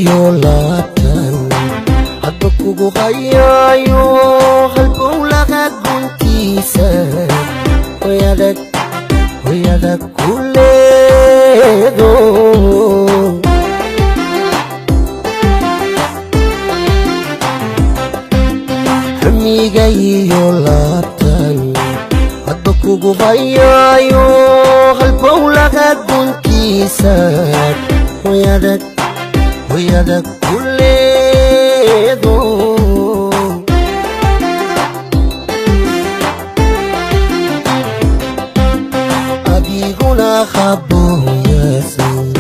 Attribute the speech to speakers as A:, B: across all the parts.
A: Hamigayiyo laabtan hadba kugu hayaayo halbowlaha guntiisa hoyadag hoyadag ku leedo. Hamigayiyo laabtan hadba kugu hayaayo halbowlaha guntiisa hoyadag hoyadag ku leedo. Adiguna habbo Yaasmin,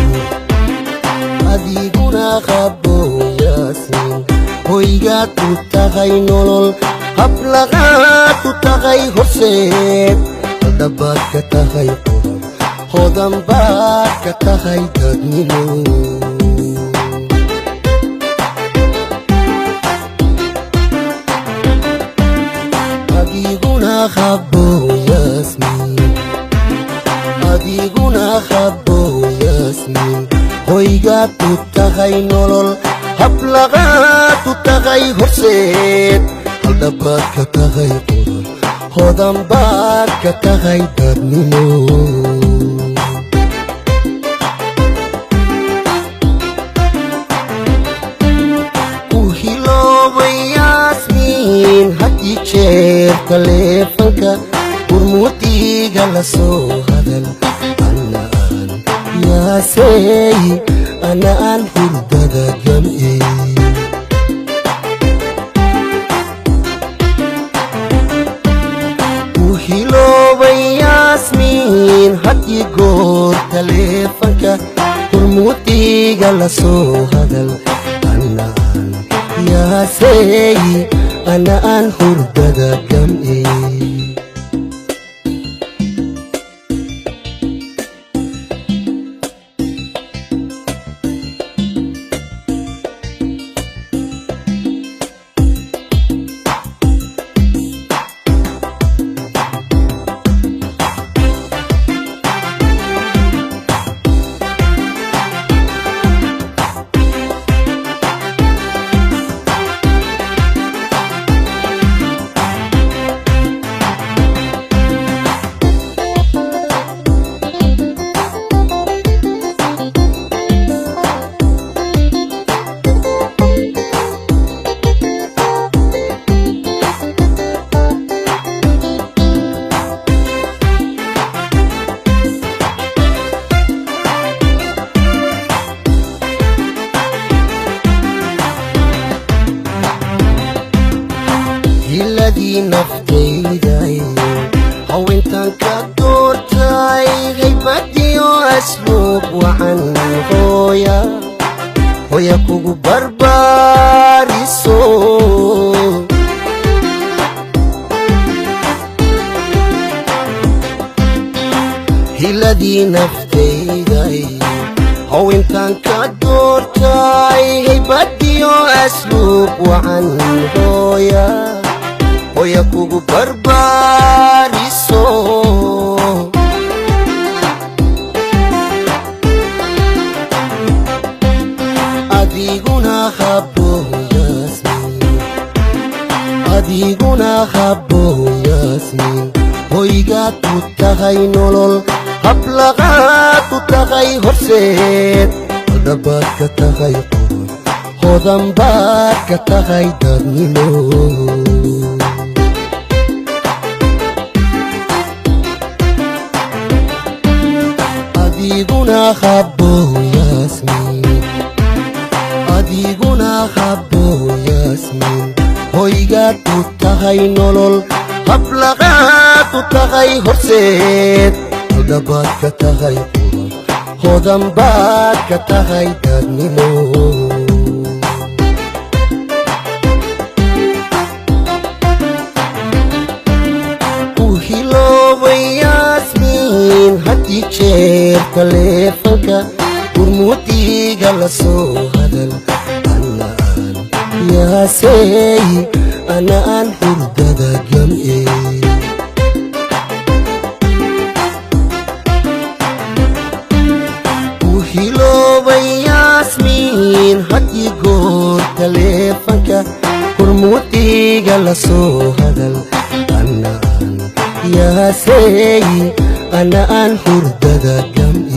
A: adiguna habbo Yaasmin, hoygaad u tahay nolol, hablaqaad u tahay horseed, haldhabaad ka tahay qoran, hodan baad ka tahay dadnimo. Adiguna habbo Yaasmin, adiguna habbo Yaasmin, hoygaad u tahay nolol, hablaqaad u tahay horseed, haldhabaad ka tahay qoran, hodan baad ka tahay dadnimo. Ku hiloobay Yaasmiin haddii jeer taleefanka hurmudiga la soo hadal, ana aan yaasey, ana aan hurdada gam'e. Ku hiloobay Yaasmiin haddii goor taleefanka hurmudiga la soo hadal, ana aan yaasey, ana aan hurdada gam'e. Hiladii naftayday haweentan ka doortay, haybadiyo asluub wacan, hooya hooya kugu barbaariso. Hiladii naftayday haweentan ka doortay, haybadiyo asluub wacan, hooya hooya kugu barbaariso. Adiguna habbo Yaasmin, adiguna habbo Yaasmin, hoygaad u tahay nolol, hablaqaad u tahay horseed, haldhabaad ka tahay qoran, hodan baad ka tahay dadnimo. Adiguna habbo Yaasmin, adiguna habbo Yaasmin, hoygaad u tahay nolol, hablaqaad u tahay horseed, haldhabaad ka tahay qoran, hodan baad ka tahay dadnimo. Ku hiloobay Yaasmiin haddii jeer taleefanka hurmudiga la soo hadal, ana aan yaasey, ana aan hurdada gam'e. Ku hiloobay Yaasmiin Haddii goor taleefanka hurmudiga la soo hadal, ana aan yaaseey, ana aan hurdada gam'i.